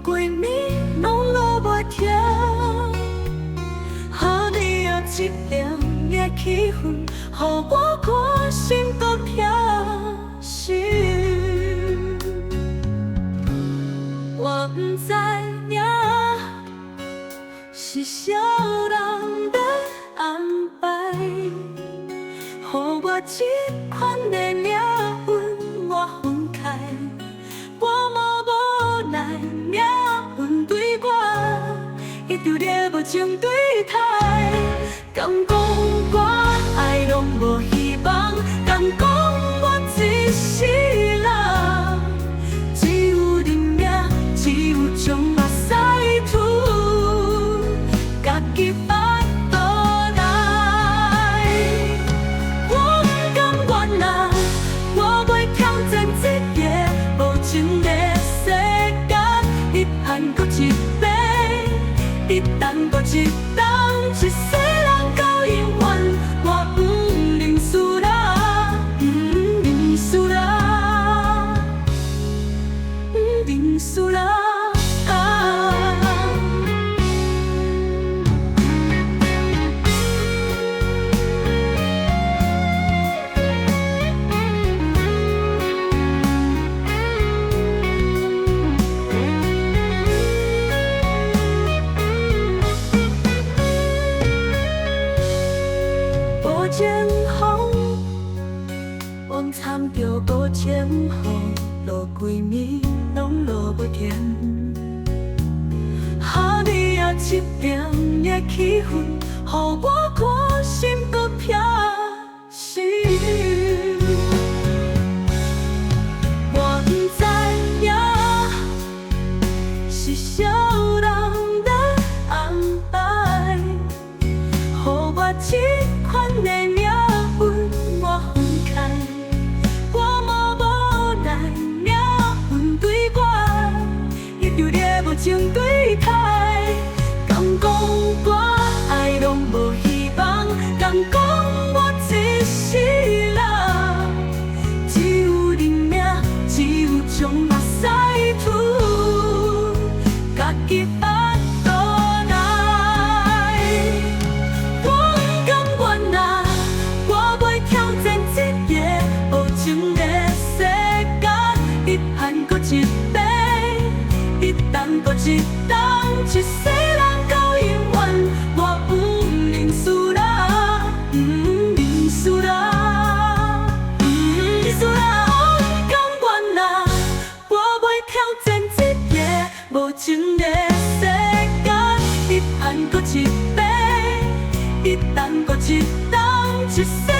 規暝攏落袂停。予你仔這邊的氣氛，予我看心閣疼心。我毋知影是啥人欲安排，予我這款的命運，我分開。我嘛無奈，命運對我，伊就咧無情對待。敢講我愛攏無希望？敢講我一世人，只有認命，只有將目屎吐，家己腹肚內。我毋甘願啊，我欲挑戰這个無情的世界，一盼閣一擺，一等閣一等，一世人到永遠，我毋認輸啦，毋認輸啦，毋認輸啦。啊。無情風，阮參著無情雨，落規暝攏落袂停。予你仔這邊的氣氛，予我看心閣疼心。我毋知影是啥人欲安排，予我這款的命運，我分開。我嘛無奈，命運對我，伊就咧無情對待。敢講我愛攏無希望？敢講我一世人，只有認命，只有將目屎吐，家己腹肚內。我毋甘願啊，我欲挑戰這个無情的世界，一盼閣一擺，一等閣一等，一世人到永遠，我毋認輸啦，毋認輸啦，毋認輸啦。我毋甘願啊，我欲挑戰這个無情的世界，一盼閣一擺，一等閣一等，一世。